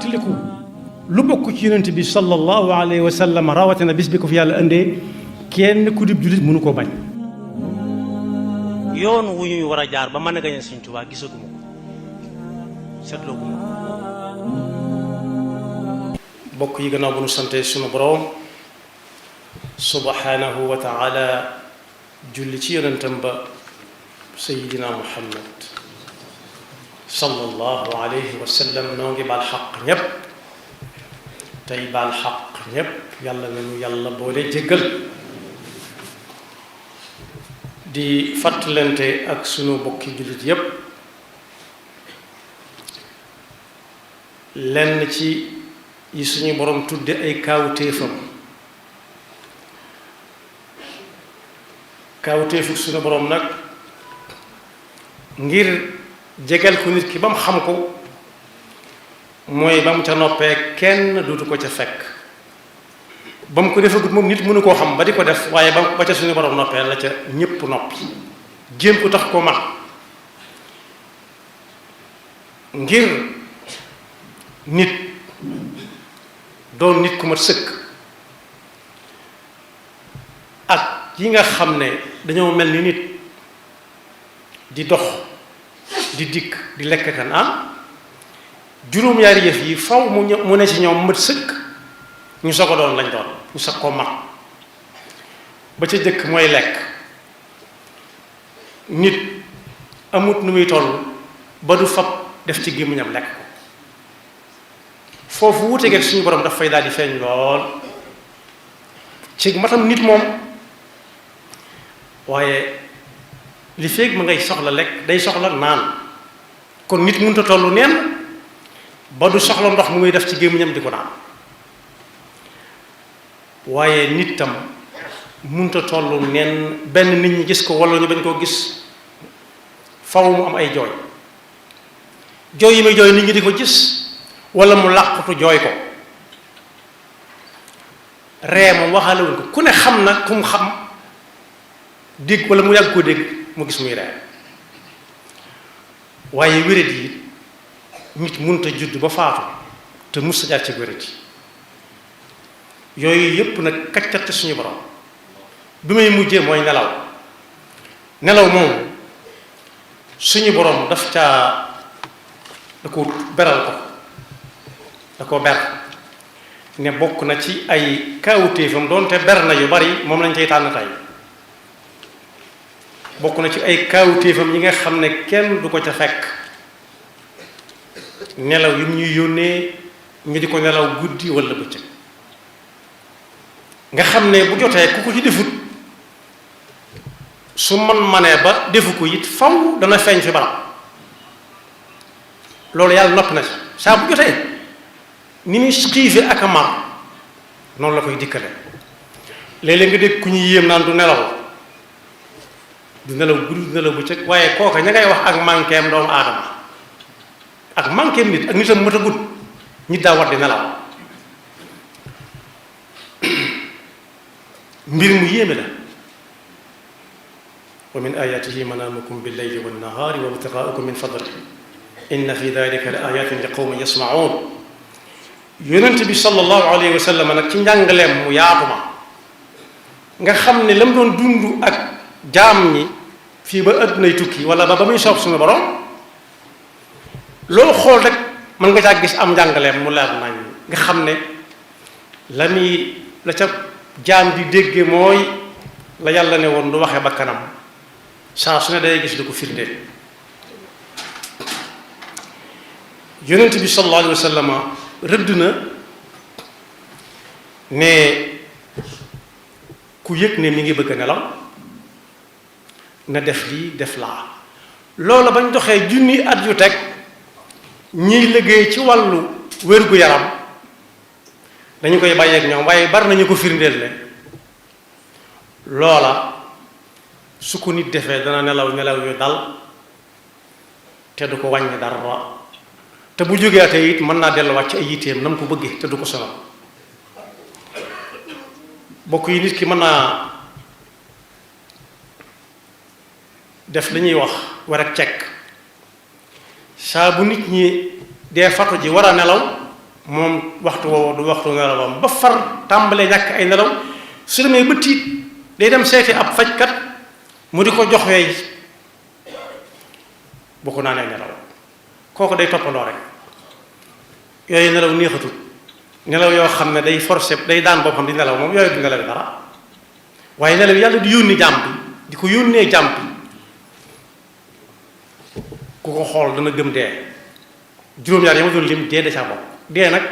fàttaliku lu bokk ci yonent bi sallallahu alayhi wa sallam rawatina bis bi ko fi yàlla indee kenn ku dib jullit mënu koo bañ. yoon wu ñuy war a jaar ba mën a gañe Sëñ Tuubaa gisaguma ko seetlooguma ko. bokk yi gannaaw bu nu sante sunu borom subhanahu wa taala julli ci yonentam ba sayidina muhammad sallallahu alayhi wa sallam noo ngi baal xaq ñépp tey baal xaq ñépp yàlla nañu yàlla boole jéggal di fàttalante ak sunu bokki jullit yépp lenn ci yi suñu borom tudde ay kaawteefam kaawteefu suñu borom nag ngir jegal ko nit ki ba mu xam ko mooy ba mu ca noppee kenn duutu ko ca fekk ba mu ko defagut moom nit mënu koo xam ba di ko def waaye ba ca suñu borom noppee la ca ñépp noppi jéem ko tax ko mag ngir nit doon nit ku mat sëkk ak yi nga xam ne dañoo mel ni nit di dox di dikk di lekk kan juróom-ñaari yëf yi faw mu ne ci ñoom mat sëkk ñu soog a doon lañ doon ñu soog koo mag ba ca jëkk mooy lekk nit amut nu muy toll ba du fab def ci gémmiñam lekk ko foofu wuutegeeg suñu borom daf fay daal di feeñ lool ci matam nit moom waaye li feeg ma ngay soxla lekk day soxla naan kon nit mënut a tollu neen ba du soxla ndox mu muy def ci gémmiñam di ko naan waaye nit tam mënut a tollu neen benn nit ñi gis ko walla ñu bañ koo gis faw mu am ay jooy jooy yi muy jooy nit ñi di ko gis walla mu làqutu jooy ko ree moom waxaale wuñ ko ku ne xam na ku mu xam dégg walla mu yàgg koo dégg mu gis muy ree waaye wéret yi nit mënut a judd ba faatu te mus sa jaar ci wéret yi yooyu yépp nag kaccate suñu borom bi may mujjee mooy nelaw nelaw moom suñu borom daf caa da ko beral ko da ko ber ne bokk na ci ay kaawutéefam doonte ber na yu bari moom lañ cay tànn tey bokk na ci ay kaawutéefam yi nga xam ne kenn du ko ca fekk nelaw yu ñuy yónnee ñu di ko nelaw guddi walla bëccëg nga xam ne bu jotee ku ko ci defut su manee ba defu ko it faw dana feeñ fi barab loolu yàlla noppi na ci saa bu jotee ni muy xiife ak a mar noonu la koy dikkale léeg-léeg nga dégg ku ñuy yéem naan du nelaw guddi du nelaw bëccëg waaye kooka ña ngay wax ak manqueem doomu aadama ak manqueem nit ak nitam mët a gudd nit daa war di nelaw mbir mu yéeme la wa min ayatihi manaamukum billayli wannahaari wa ibtigaa'ukum min fadlihi inna fi dalika la ayatin li qawmin yasma'un yonent bi sallallahu alayhi wa sallam nag ci njàngaleem mu yaatu ma nga xam ne la mu doon dund ak jaam ñi fii ba àddunay tukki wala ba muy soob suñu borom loolu xool rek mën nga caa gis am njàngaleem mu leer nañ nga xam ne la ca jaam di dégge mooy la yàlla ne woon du waxe ba kanam saa su ne day gis di ko firndeel yonent bi sallallahu alayhi wa sallam rëdd na ne ku yëg ne mi ngi bëgg a nelaw na def lii def laa loola bañ doxee junni at yu teg ñiy liggéey ci wàllu wér-gu-yaram dañu koy bàyyeek ñoom waaye bari nañu ko firndeel ne loola su ko nit defee dana nelaw yu dal te du ko wàññi dara te bu jógeatee it mën naa delluwaat ci ay yitteem na mu ko bëggee te du ko sonal bokk yi nit ki mën naa def li ñuy wax war ak cekk saa bu nit ñi dee fatu ji war a nelaw moom waxtu woowu du waxtu nelawam ba far tàmbalee ñàkk ay nelaw su demee ba tiit day dem seeti ab fajkat mu di ko jox weey boo ko naanee nelaw kooku day toppandoo rek yooyu nelaw neexatul nelaw yoo xam ne day forcé day daan boppam di nelaw moom yooyu du nelaw dara waaye nelaw yàlla di yónni jàmm bi di ko yónnee jàmm bi ku ko xool dana gëm dee juróom-ñaar yi ma doon lim dee da caa bokk dee nag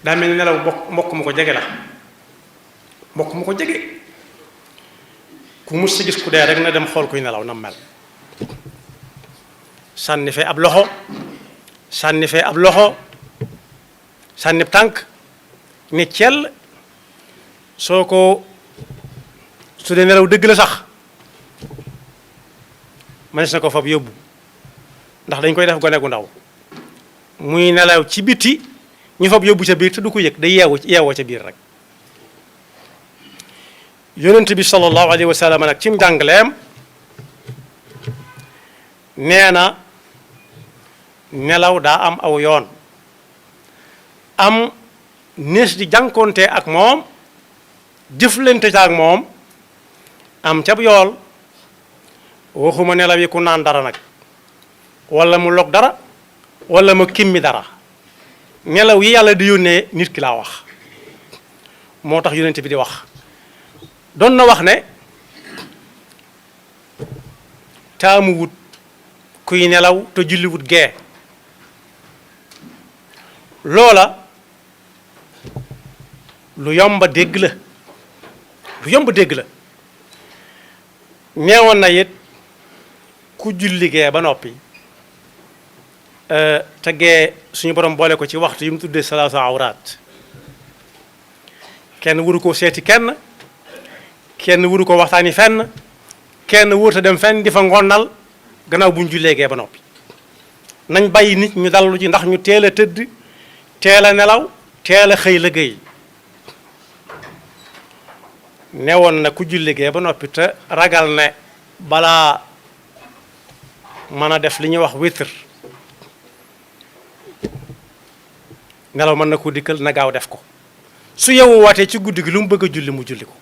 daa mel ni nelaw mbokk mu ko jege la mbokk mu ko jege ku mus sa gis ku dee rek na dem xool kuy nelaw na mel sànni fee ab loxo sànni fee ab loxo sànni tànk ne cell soo ko su dee nelaw dëgg la sax mënees na ko fab yóbbu ndax dañ koy def gone gu ndaw muy nelaw ci biti ñu fab yóbbu ca biir te du ko yëg day yeewoo ca biir rek yonent bi sallallahu alayhi wa sallam nag ci njàngaleem nee na nelaw daa am aw yoon am nees di jànkoonte ak moom jëflante ca ak moom am cab yool waxuma nelaw yi ku naan dara nag wala mu log dara wala mu kimmi dara nelaw yi yàlla di yónnee nit ki laa wax moo tax yonent bi di wax doon na wax ne taamu wut kuy nelaw te julli wut gee loola lu yomba dégg la lu yomba dégg la neewoon na it ku julli gee ba noppi te gee suñu borom boole ko ci waxtu yi mu tuddee salaatu awraat kenn waru ko seeti kenn waru ko waxtaani fenn kenn wóota dem fenn di fa ngonnal gannaaw bu ñu jullee gee ba noppi nañ bàyyi nit ñu dallu ci ndax ñu teel a tëdd teel a nelaw teel a xëy liggéey newoon na ku julli gee ba noppi te ragal ne balaa mën a def li ñuy wax witr nelaw mën na ko dikkal na gaaw def ko su yeewu waatee ci guddi gi lu mu bëgg a julli mu julli ko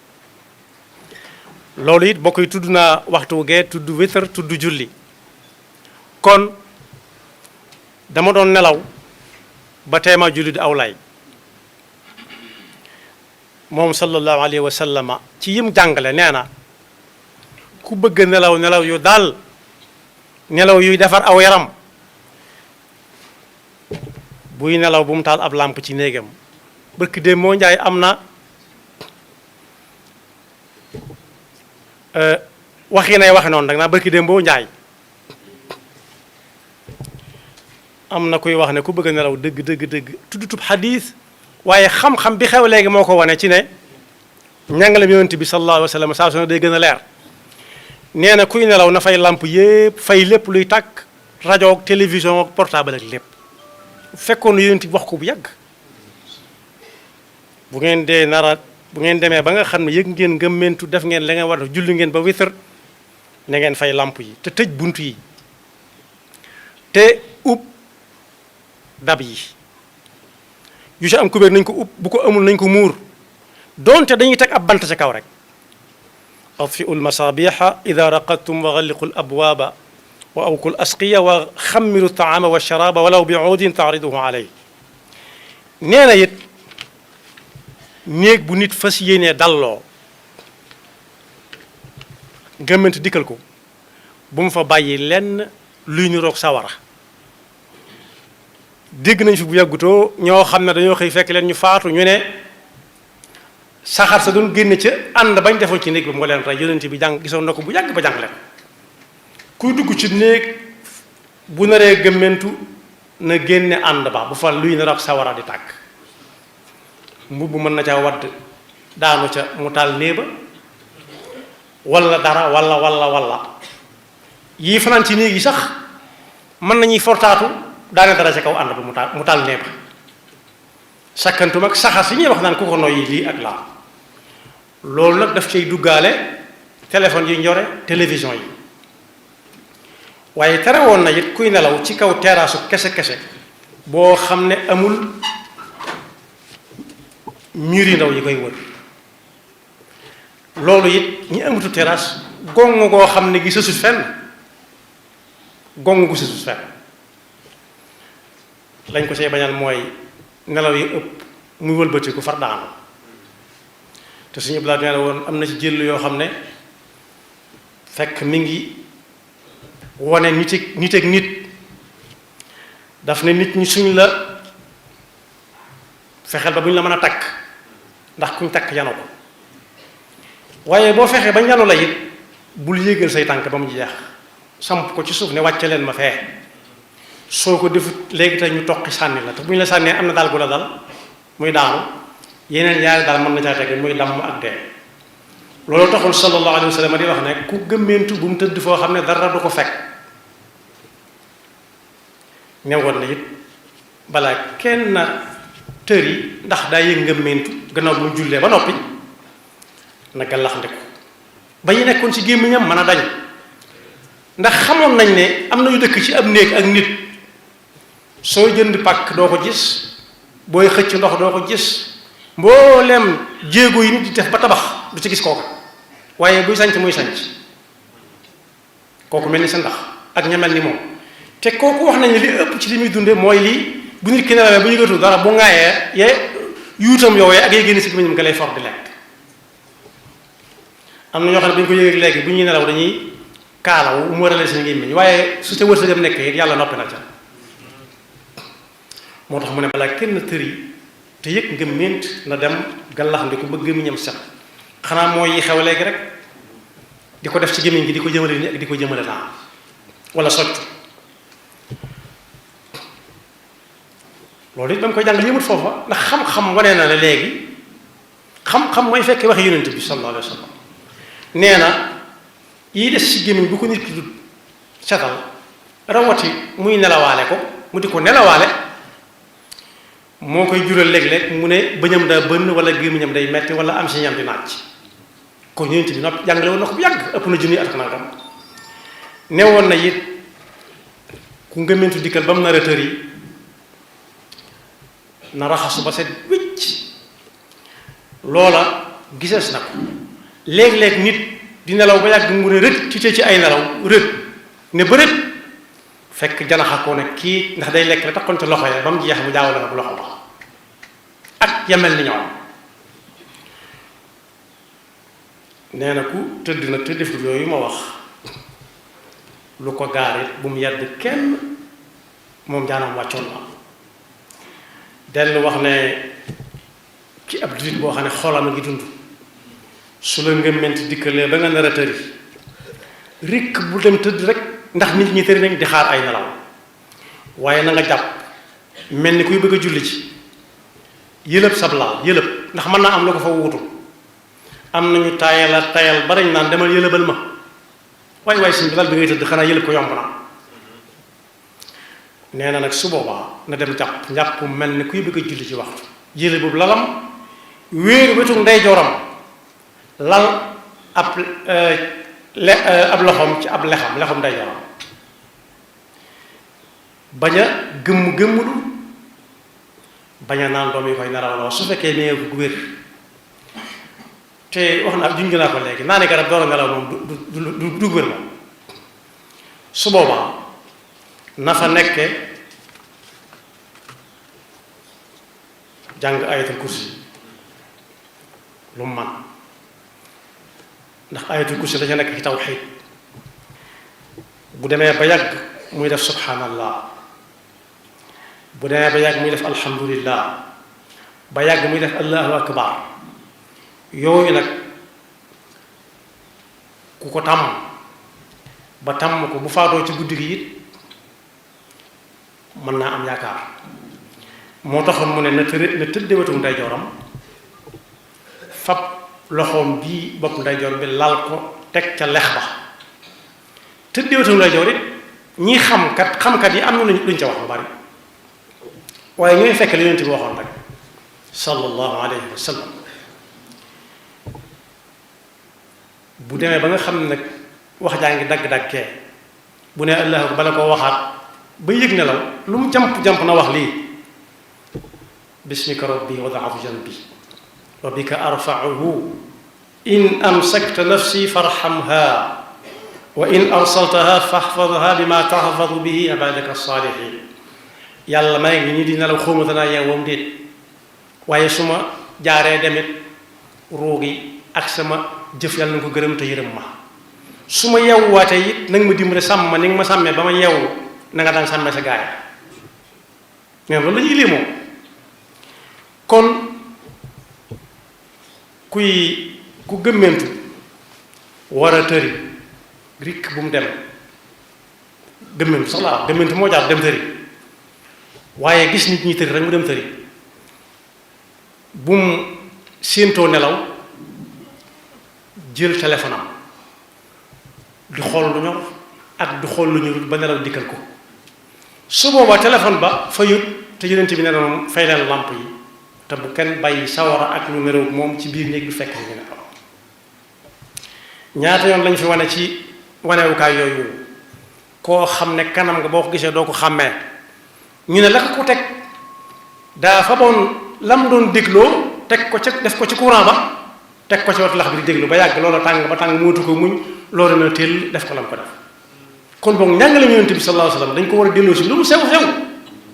loolu it bokk yi tudd naa waxtu gee tudd witr tudd julli kon dama doon nelaw ba teema julli di aw lay moom sallallahu alayhi wa sallama ci yim jàngale nee na ku bëgg nelaw nelaw yu daal nelaw yuy defar aw yaram buy nelaw bu mu taal ab làmp ci néegam barki démb moo njaay am na waxi nay waxe noonu dag naa barki démb boo njaay am na kuy wax ne ku bëgg a nelaw dëgg tuddutub xadiis waaye xam-xam bi xew léegi moo ko wane ci ne njàngaleem yonent bi sallallahu alayhi wa sallam saa su ne day gën a leer nee na kuy nelaw na fay làmp yépp fay lépp luy tàkk rajo ak télévision ak portable ak lépp fekkoon yonent bi wax ko bu yàgg bu ngeen dee nara bu ngeen demee ba nga xam ne yëg ngeen ngëmmentu def ngeen la ngeen war a def julli ngeen ba witr na ngeen fay làmp yi te tëj bunt yi te ub dab yi yu ci am kubéer nañ ko ub bu ko amul nañ ko muur doonte dañuy teg ab bant ca kaw rek atfi'u lmasabiha ida raqadtum wa galliqu labwaaba wa awku lasqiya wa xammiru taama wa sharaba walaw bi uudin taariduhu aley nee na it néeg bu nit fas yéenee dalloo ngëmmant dikkal ko bu mu fa bàyyi lenn luy niroog sawara dégg nañ fi bu yàggutoo ñoo xam ne dañoo xëy fekk leen ñu faatu ñu ne saxaar sa doon génne ca ànd bañ defoon ci néeg bi moo leen rey yonent bi jàng gisoon na ko bu yàgg ba jàng leen kuy dugg ci néeg bu naree gëmmentu na génne ànd ba bu fa luy niroog sawara di tàkk mbubb mën na ca wadd daanu ca mu taal néeba walla dara walla yii fanaan ci néeg yi sax mën nañuy fortaatu daane dara ca kaw ànd ba mu taal néeba sakkantum ak saxaar si ñuy wax naan ku ko noyyi lii ak laa loolu nag daf cay duggaale téléphone yi njore télévision yi waaye tere woon na it kuy nelaw ci kaw teraasu kese boo xam ne amul mur yi ndaw yi koy wër loolu it ñi amatu terrasse gong goo xam ne gi sësut fenn gong gu sësut fenn lañ ko see bañal mooy nelaw yi ëpp muy wëlbatiku far daanu te suñu blaat nee na woon am na ci jël yoo xam ne fekk mi ngi wone nit ak nit daf ne nit ñi suñ la fexeel ba bu ñu la mën a takk ndax kuñ takk yanu ko waaye boo fexee ba yanu la it bul yéegal say tànk ba mu jeex samp ko ci suuf ne wàcce leen ma fee soo ko defut léegi te ñu toqi sànni la te bu ñu la sànnee am na daal gu la dal muy daanu yeneen yaari daal mën na caa tege muy damm ak dee loolu taxul sallallahu alayhi wa sallam di wax ne ku gëmmeentu bu mu tëdd foo xam ne dara du ko fekk newoon na it balaa kenn tër yi ndax daa yëg ngëmmeentu gannaaw bu mu jullee ba noppi na gallax ndiku ba yi nekkoon ci gémmiñam mën a dañ ndax xamoon nañ ne am na yu dëkk ci ab néeg ak nit soo jënd pàkk doo ko gis booy xëcc ndox doo ko gis mboolem jéego yi nit di def ba tabax du ci gis kooka waaye buy sanc muy sanc kooku mel ni sa ndax ak ña mel ni moom te kooku wax nañ ne li ëpp ci li muy dunde mooy lii bu nit ki nelawee bu yëgatu dara bu ŋaayee yee yuutam yoowee ak yee génn si gémmiñam nga lay for di lekk am na ñoo xam ne bu ñu ko yëgee léegi bu ñuy nelaw dañuy kaalaw mu warale seen gémmiñ waaye su ca wërsëgam nekk it yàlla noppi na ca moo tax mu ne balaa kenn tëri te yëg nga mént na dem gallax ndi ko ba gémmiñam set xanaa mooy yi xew léegi rek di ko def ci gémmiñ gi di ko jëmale ni ak di ko jëmale naa wala soccu loolu it ba mu koy jàngal yëmut foofa ndax xam-xam wane na ne léegi xam-xam mooy fekkee waxe yonent bi sallallahu alayhi wa sallam nee na yii des ci gémmiñ bu ko nit ki du setal rawati muy nelawaale ko mu di ko nelawaale moo koy jural léeg-léeg mu ne bëñam daa bënn wala gémmiñam day metti wala am si ñam di naaj kon yonent bi noppi jàngale woon na ko bu yàgg ëpp na junni at nangam ne woon na it ku ngëmmentu dikkal ba mu nar a tër yi na raxasu ba set wicc loola gisees na ko léeg-léeg nit di nelaw ba yàgg mu ne rët ci ay nelaw rët ne ba rët fekk janaxa ko ne kii ndax day lekk la taxoon ci loxo ya ba mu jeex mu jaawale na bu loxo ba ak yamel ni ñoom nee na ku tëdd nag te defut yooyu ma wax lu ko gaarit bu mu yedd kenn moom jaanam wàccoon na dellu wax ne ci ab jullit boo xam ne xolam a ngi dund su la ngëmment dikkalee ba nga nar a tëri rikk bu dem tëdd rek ndax nit ñi tëri nañ di xaar ay nelaw waaye na nga jàpp mel ni kuy bëgg a julli ci yëlëb sab laal yëlëb ndax mën naa am lu ko fa wuutu am nañu tayal ba dañ naan demal yëlëbal ma waaye suñ bi dal bi ngay tëdd xanaa yëlëb ko yomb na nee na nag su boobaa na dem njàpp mel ni kuy bëgg a julli ci waxtu yële boobu lalam wéeru wetu ndeyjooram lal ab loxoom ci ab lexam ndeyjooram bañ a gëmmulu bañ a naan doom yi koy nelaw su fekkee nee ko gu wér te wax naa junj naa ko léegi naa ne garab door a nelaw moom du wér moom su boobaa na fa nekke jàng ayatul kursi lu mu man ndax ayatul kursi dañu nekk ci tawxiid bu demee ba yàgg muy def subhanallah bu demee ba yàgg muy def alhamdulillah ba yàgg muy def allahu akbar yooyu nag ku ko tàmm ba tàmm ko bu faatoo ci guddi gi it mën naa am yaakaar moo taxoon mu ne na tëdde wetu ndeyjooram fab loxoom bii bopp ndeyjoor bi lal ko teg ca lex ba tëdde wetu ndeyjoor it ñi xamkat yi am na luñ ca wax lu bari waaye ñooy fekk li Yonent bi waxoon rek sallallahu alayhi wa sallam bu demee ba nga xam ne wax jaa ngi dagg-daggee bu ne allahu bala koo waxaat ba yëg nelaw lu mu jamp na wax lii bismika rabbi wada'tu janbi wa bika arfa'uhu in amsakta nafsi farhamha wa in arsaltaha fahfadha bima tahfadu bihi ibadaka as-salihin. yàlla may ngi nii di nelaw xawma danaa yeewoom déet waaye su ma jaaree demit ruugi ak sama jëf yàlla na ko gërëm te yërëm ma. su ma yeewuwaatee it nanga ma dimbale sàmm ma ni nga ma sàmmee ba ma yeewu na nga daan sàmmee sa gaay mais loolu la ñuy lii moom. kon ku gëmmentu war a tëri rikk bu mu dem gëmmentu sax laa gëmmentu moo jaar dem tëri waaye gis nit ñi tëri rek mu dem tëri bu mu séentoo nelaw jël téléphone am di xool lu ñor ak di xool lu ñorul ba nelaw dikkal ko. su boobaa téléphone ba fayut te yonent bi nee na moom fay leen lamp yi te bu kenn bàyyi sawara ak ñu merew moom ci biir néeg bi fekk ñu ne ñaata yoon lañ fi wane ci wanewukaay yooyu koo xam ne kanam nga boo ko gisee doo ko xàmmee ñu ne la ko teg daa fa boon lam doon dégloo teg ko ca def ko ci courant ba teg ko ci wat lax bi di déglu ba yàgg loola tàng ba tàng mootu ko muñ loolu na teel def ko lam ko def. kon boog njàngale yonent bi sallallahu alayhi wasallam dañ ko war a delloo si lu mu sew sew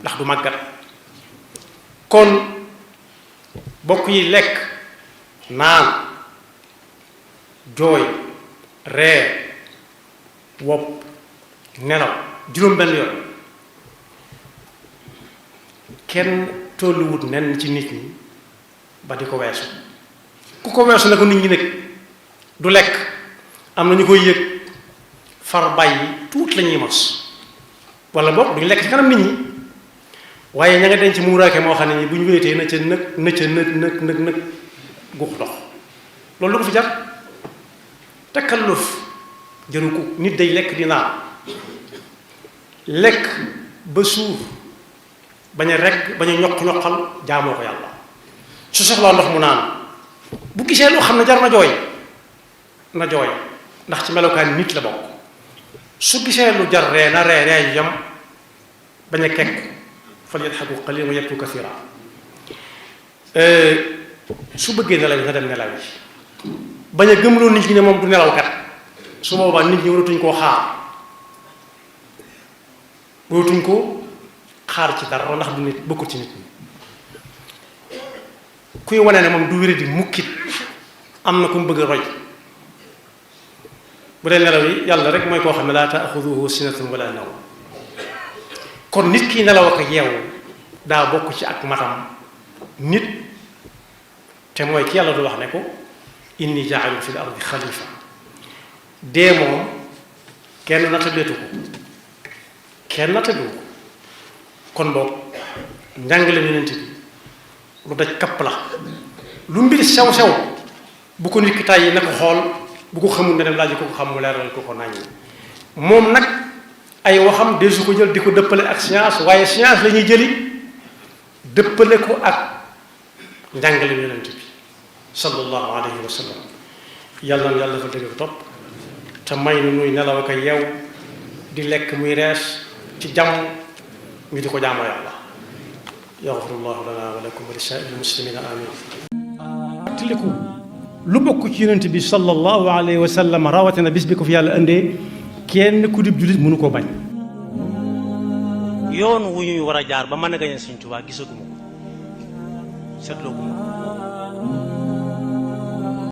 ndax du màggat. kon bokk yi lekk naan jooy ree wopp nelaw juróom-benn yoon kenn tolluwut nen ci nit ñi ba di ko weesu. ku ko weesu na ko nit ñi nag du lekk am na ñu koy yëg far bàyyi tuut la ñuy mos wala boog duñu lekk ci kanam nit ñi waaye ña nga denc muuraake moo xam ne ni bu ñu wéetee na ca nëg guux dox loolu lu ko fi jar takalluf jëru ko. nit day lekk di naan lekk ba suur bañ a rekk bañ a ñoq-ñoqal jaamoo ko yàlla. su soxlaa ndox mu naan bu gisee loo xam ne jar na jooy ndax ci melokaan nit la bokk. su gisee lu jar ree na ree yu yam bañ a kekk fal yadhaku qalilan wa yabku kathira. su bëggee nelaw na dem nelaw yi bañ a gëmloo nit ñi ne moom du nelawkat. su boobaa nit ñi waratuñ koo xaar ci dara ndax du nit bokkul ci nit ñi. kuy wane ne moom du wéri di mukkit am na ku mu bëgg a roy. bu dee nelaw yi yàlla rek mooy koo xam ne laa taaxuduhu sinatun wala nawm. kon nit ki nelaw ak yeewu daa bokk ci ak matam nit te mooy ki yàlla du wax ne ko inni jaa'ilu fil ardi xalifa. dee moom kenn nattabeetu ko kon boog njàngale yonent bi lu daj kapp la. lu mbir sew sew bu ko nit ki tàyyi na ko xool bu ko xamul ne dem laaj ko xam mu leeral ko naññi. moom nag ay waxam desu ko jël di ko dëppale ak science waaye science la ñuy jëli dëppale ko ak njàngale yonent bi sallallahu alayhi wa sallam. yàlla na yàlla dafa dëgg topp te may nu nuy nelaw ak yeew di lekk muy rees ci jàmm ñu di ko jaamoo yàlla. yaxfirullahu lana wa lakum wa li saa'iril muslimina amin. tiliku lu bokk ci yonent bi sallallahu alayhi wa sallam rawatina bis bi ko fi yàlla indee kenn ku dib jullit mënu koo bañ. yoon wu ñuy war a jaar ba mën a gañe Sëñ Tuubaa gisaguma ko seetloo guma ko